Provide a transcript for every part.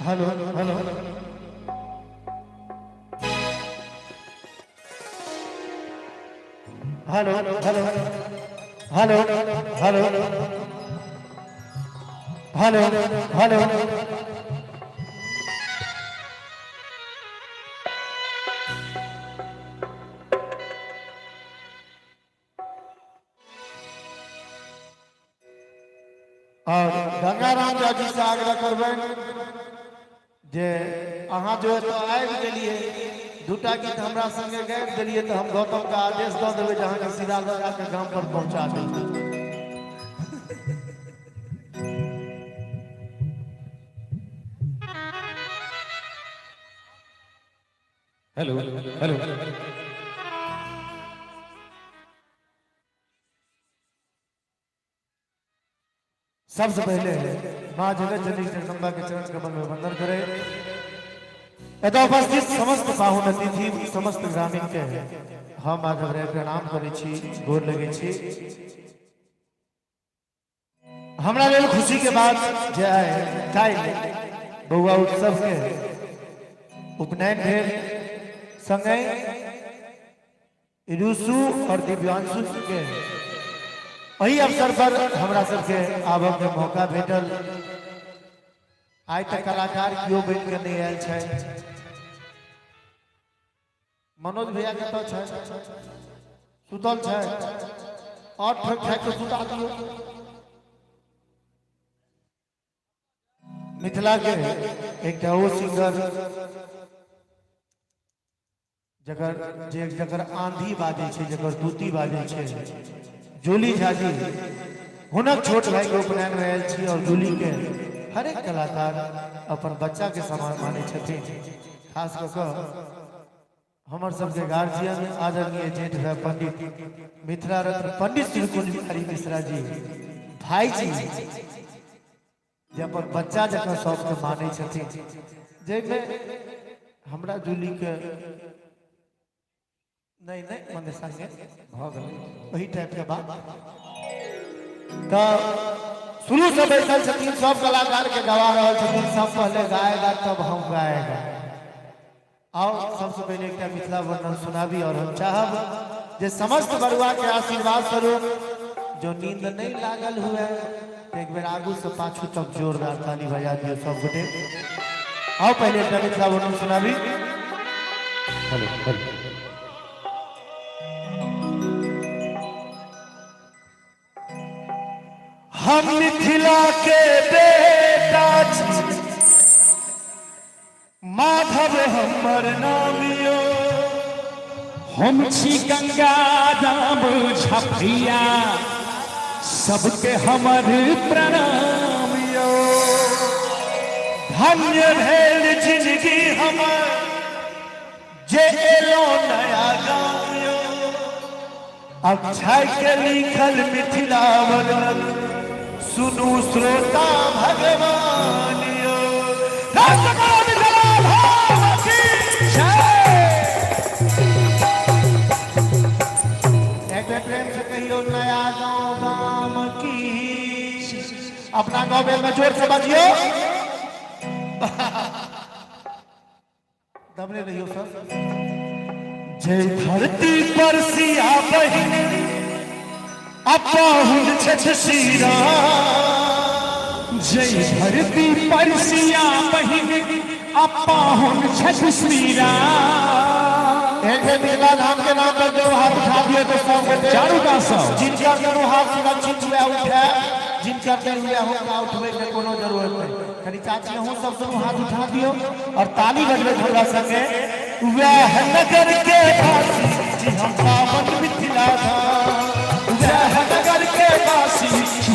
Hello hello hello hello hello hello hello hello. और गंगाराम झा जी से आग्रह करबनि जे अहाँ जो एतऽ आबि गेलियै, दूटा गीत हमरा संगे गाबि देलियै, तऽ हम गौतम के आदेश दऽ देबै जे अहाँके सीधा लऽ जाके गाम पर पहुँचा देब। Hello hello. सबसे पहले माँ जगत जननी जगदम्बा के चरण कमल में वंदन करे एतऽ उपस्थित समस्त पाहुन अतिथि, समस्त ग्रामीण के हम माधव राय प्रणाम करै छी, गोर लगै छी। हमरा लेल खुशी के बात जे आइ काल्हि बौआ उत्सव के उपनयन भेल, संगे रुसु और दिव्यांशु के एहि अवसर पर हमरा सबके आबऽ के मौका भेटल। आइ तक कलाकार केओ बनि के नहि आयल छै। मनोज भैया कतऽ छै? सुतल छै? और ठोक ठाक के सुता दियौ। मिथिला के एकटा ओ सिंगर जकर जे जकर आंधी बाजै छै, जकर दूती बाजै छै, जूली झा जी, हुनक छोट भाई के उपनयन में आयल छी। और जूली के हरेक कलाकार अपन बच्चा के समान मानै छथिन। खास कऽ कऽ हमर सबके गार्जियन आदरणीय जेठ भाई पंडित मिथिला रत्न पंडित श्री कुंज बिहारी मिश्रा जी भाई जी, जे अपन बच्चा जकाँ सबके मानै छथिन, जाहिमे हमरा जूली के नहि नहि मने संगे भऽ गेलै ओही टाइप के बात। तऽ शुरू से बैठल छथिन, सब कलाकार के गवा रहल छथिन, सब पहले गाएगा तब हम गाएगा। आओ सबसे पहले एकटा मिथिला वर्णन सुनाबी और हम चाहब जे समस्त बरुआ के आशीर्वाद स्वरूप जो नींद नहीं लागल हुए तो एक बेर आगू से पाछू तक जोरदार ताली बजा दियो सब गोटे। आओ पहले एकटा मिथिला वर्णन सुनाबी। Hello hello. हम मिथिला के बेटा छी, माधव हमर नाम यो। हम छी गंगा राम झपैया, सबके हमर प्रणाम यो। धन्य भेल जिंदगी हमर जे एलो नया गाम यो। अक्षय के लिखल मिथिला वर्णन सुनू श्रोता भगवान यो। एक बेर प्रेम से कहियो नया गांव गाम की। अपना गाँव में जोर से बजियो, दबने रहियो सर। जय धरती पर सिया बहिन अपाहुन छछ श्री राम। जय धरती पर सिया बहिन अपाहुन छठ श्री राम। एक बेर मिथिला धाम के नाम पर जो हाथ उठा दिए तो सब गोटे चारू कात सब। जिनकर कोनो हाथ सुरक्षित हुए उठे, जिनकर नहीं हुए हुनका उठबै के कोनो जरूरत नहीं। कनी चाची अहूँ सब दुनू हाथ उठा दियो और ताली बजबै हमरा संगे। वैह नगर के वासी जी हम पावन मिथिला धाम। वैह नगर के वासी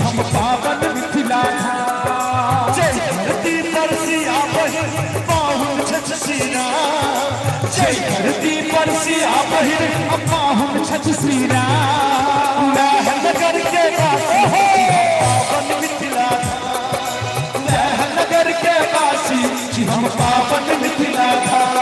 हम पावन मिथिला धाम। जय धरती पर सिया बहिन पाहुन छछ श्री राम। जय धरती पर सिया बहिन पाहुन छठ श्री राम। वैह नगर के वासी पावन मिथिला धाम। वैह नगर के वासी हम पावन मिथिला धाम।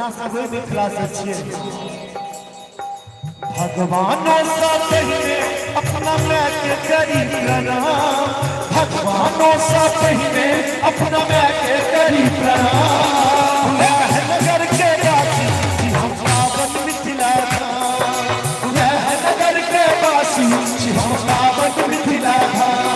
अपना सब ओहि मिथिला से छियै। भगवानों सा पहिने अपना मैं के करी प्रणाम, भगवानों सा पहिने अपना मैं के करी प्रणाम। वैह नगर के वासी छी हम पावन मिथिला धाम। वैह नगर के वासी छी हम पावन मिथिला धाम।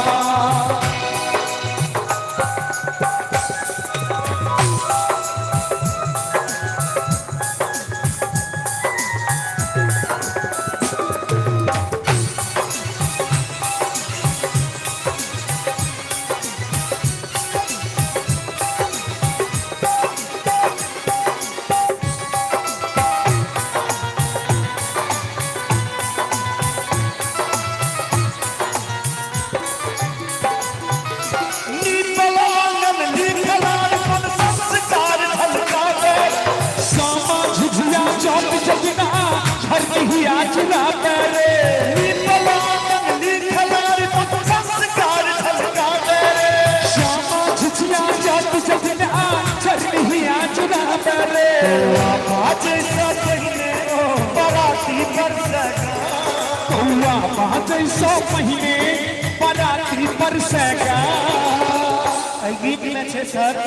नीपल आंगन लिखल अर्पण संस्कार झलकावे, सामा झुझुआ चौक जगना झरकिया चुरा करे। नीपल आंगन लिखल अर्पण संस्कार झलकावे, श्यामा झुझुआ चौक जगना झरकिया चुरा करे। बाबा जैसा पहिने बराती पर सगा, कौआ बाजै सौ पहिने पराती पर सगा। एहि गीत में छै सर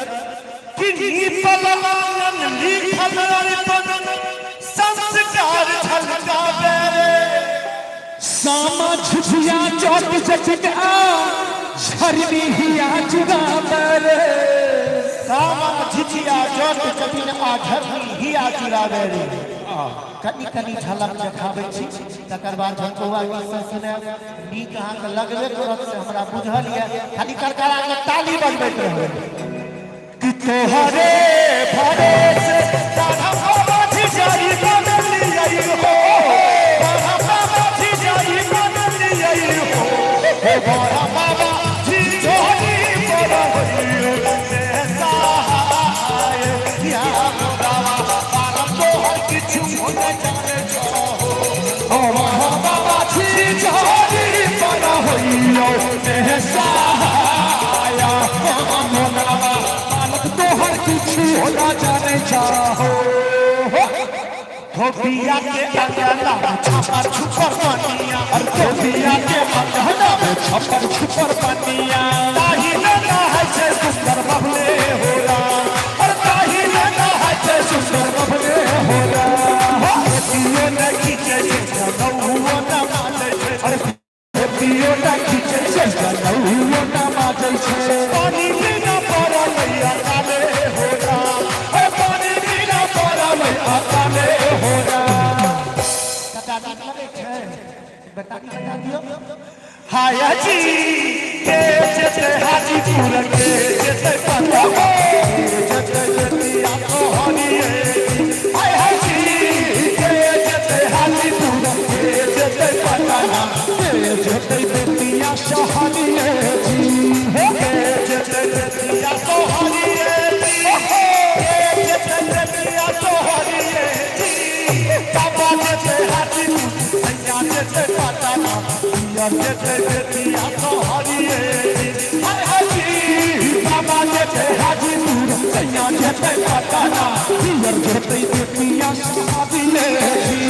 कि नीपल आंगन लिखल अर्पण संस्कार झलकावे, सामा झुझुआ चौक जगना झरकिया चुरा करे। सामा झिझिया जट जटिन आ झरनी हिया चुरावे रे। कनि कनि झलक देखाबै छी, तकर बाद झंझोआ गीत सब सुनायब। नीक अहाँके लगबे करत से हमरा बुझल यऽ, खाली करकरा के ताली बजबैत रहबै। कि तोहरे भरोसे राधा बाबा झिझाई बनलियै हो, राधा बाबा झिझाई बनलियै हो, हे बड़ा बाबा झिझोरी बड़ा होइयो से सहाय या बाबा बाबा तोहर किछु न जाने चाहो। ओ बाबा झिझोरी बड़ा होइयो ते सहाया मोनावा मालक तोहर किछु ना जाने चाहो। धोबिया के अंगना छापर छुपर पनिया, और धोबिया के अंगना में छप्पर छुपर पनिया, ताही न है छै सुंदर बबले होला, और ताही ना है छै सुंदर बबले होला। धोतियो न खींचे छै जनौओ न मानै छै, और धोतियो ना खींचे छै जनौओ ना बाजै छै। पानी बिना पड़ल अकाले होला, और पानी बिना पड़ल अकाले होला। कटा नीक लगै छै बता बता दियौ। हाय जी के जेते हाजीपुर के जेते पटना के जेते जेतिया तोहरिए, हाय हाय जी के जेते हाजीपुर के जेते पटना के जेतै बेतिया शहरिए जी। के जेते जेतिया तोहरिए जी, के जेते जेतिया तोहरिए जी, बाबा जेते हाजीपुर सैया जेते पटना पिया जेते जेतिया तोहरिए जी, हाय हाय जी बाबा जेते हाजीपुर सैया जेतै पटना पियर जेतै बेतिया शहरिए जी।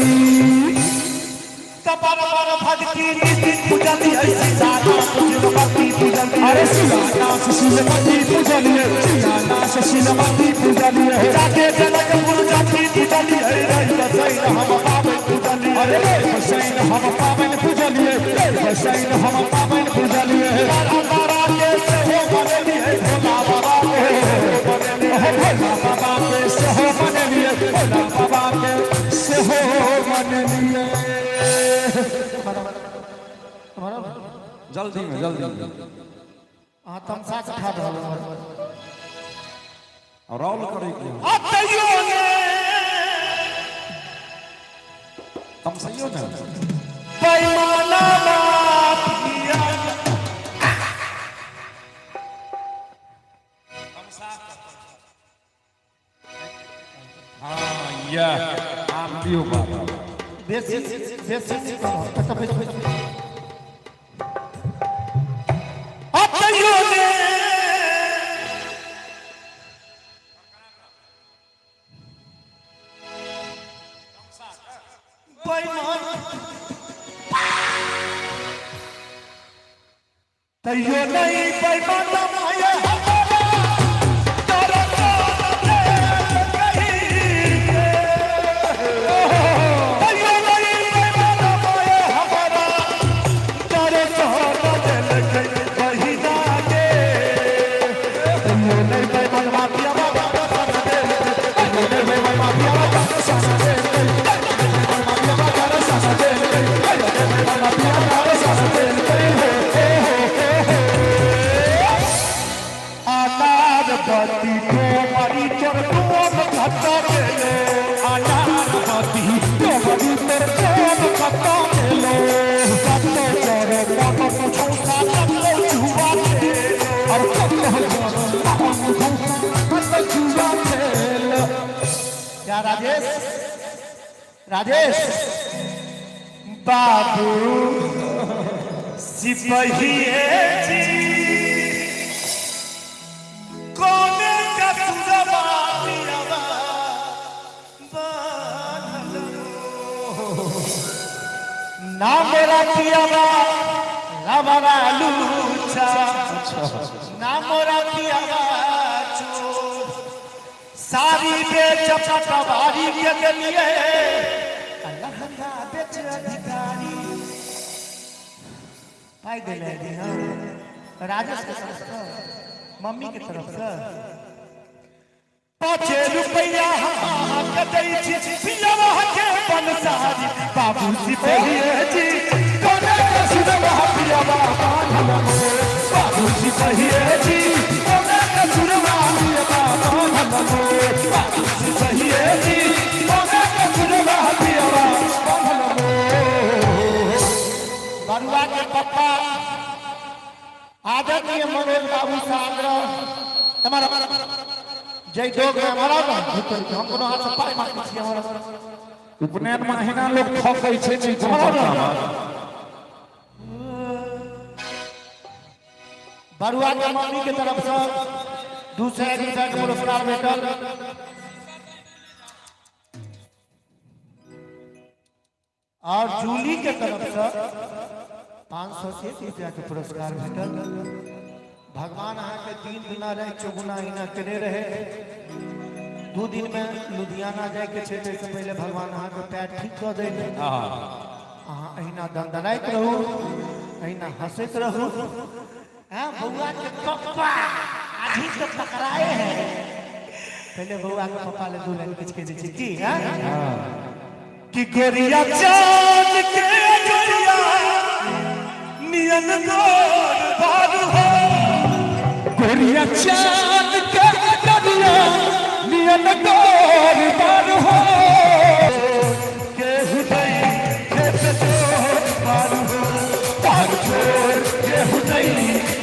तबर बर भक्ति निति पूजली ऐसी सारा सुशीलमती पूजली, अरे सियाना सुशीलमती पूजलिए, सियाना सुशीलमती पूजलिए। जाके जनकपुर जाति पूजली है रही बसैन हम पावन पूजली, अरे हुसैन हम पावन पूजलिए, हुसैन हम पावन पूजलिए। बारा बारा के सेहो बनेली है भोला बाबा के बनेली है, भोला बाबा के सेहो बनेलिए, भोला बाबा के सेहो बनेलिए। जल्दी में जल्दी में अहाँ तमसा के खा रहल हो। और रोल करे के आ तैयो ने तमसैयो ने पैमाना माफिया हाँ या आप दियो बाबा बेसी बेसी नहीं कहो अच्छा बेसी बेसी। आ तैयो ने बेईमान तैयो नहीं बेईमान माया हमारा तोरा कहीं के। तैयो नहीं बेईमान माया हमारा तोरे सोना दिल के बहिना के। तैयो नहीं बेईमान माफिया बाबा सोना दिल के। तैयो नहीं बेईमान माफिया बाबा सोना दिल के। माफिया बाबा सोना दिल के। तैयो नहीं बेईमान माफिया बाबा सोना दिल के। हे हे हे हे अनार बत्ती तुम्हारी तोर तुम खत्ता गेलो। अनार बत्ती तोहरी तोर प्रेम खत्ता गेलो। कत्तो चोरे कत्तो पूछो सा कत्तो जुआ खेलो। और कत्तो चोरे कत्तो पूछो कत्तो जुआ खेलो। क्या राजेश राजेश बाबू सिपहिए जी कोने का सुरवा पियावा बांधल ना मेरा पियावा लबरा लूचा ना मोरा पियावा चोर सारी बेच पटवारी के लिए लहंगा बेच अधिकारी पाई दिले दी। हाँ राजेश के तरफ से मम्मी के तरफ से 5 रुपया हम के दै छी पियावा के बनसारी बाबू सिपहिए जी कोने के सुरवा पियावा बांधल मोर। बाबू सिपहिए जी कोने के सुरवा पियावा बांधल मोर। बाबू सिपहिए जी कोने के सुरवा पियावा बांधल मोर। बरुआ के पप्पा आदरणीय मनोज बाबू सागर हमारा जय जोग में हमारा ना भीतर के हम कोनो हाथ से पाई मांगे छी हमारा। उपनयन में अहिना लोग ठकै छै नहि कोनो चर्चामे। बरुआ के मम्मी के तरफ से 200 रुपया के पुरस्कार भेटल। और जूली के तरफ से 501 रुपया के पुरस्कार भेटल। भगवान अहाँ के 3 दिना रहे चौगुना हिना केने रहे। 2 दिन में लुधियाना जाए के छै, ताहिसँ पहिले भगवान अहाँ के पैर ठीक कऽ दै। अहाँ अहिना दनदनाइत रहू, अहिना हंसैत रहू। हाँ बउआ के पप्पा अभी तो पकड़ाए हैं। पहले बउआ के पप्पा ले 2 लाइन किछ कह दै छै की। हाँ कि गोरिया चांद के गोरिया नियन गोर बार हो। गोरिया चांद के दरिया नियन गोर बार हो। के हुदई खेत चोर बार हो। पार छोर के हुदई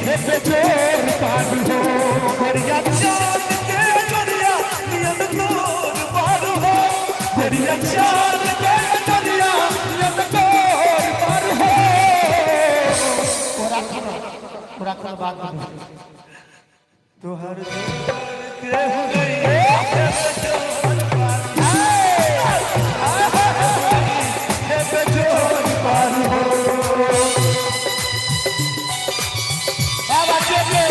खेत चोर पार हो। गोरिया चांद के गोरिया नियन गोर बार हो। गोरिया चांद के दरिया नियन गोर पार हो। ओरा खाना बाद में तोहर के हुदई खेत चोर बार खेत चोर बार हो। बाबा चलिए।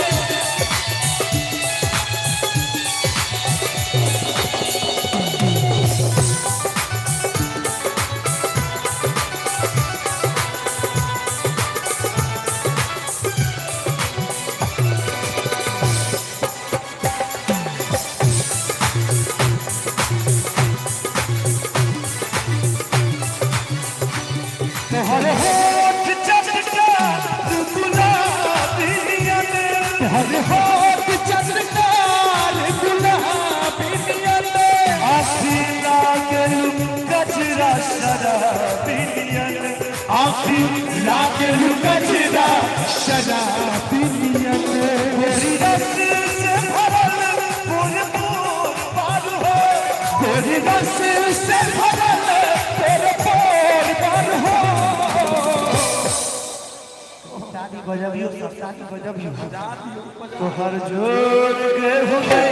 तोहर होठ चटका गुलाबियन। तोहर होठ चटकार गुलाबी नियन। आखी लागल कजरा शराबियन। आखी लागल कजरा शराबी नियन। गोरी रस से भरल फूल फूल पार हो। गोरी रस से भरल तेरे पोर पर हो। शादी गजबियो सब शादी गजबियो तोहर जोर के हो गए।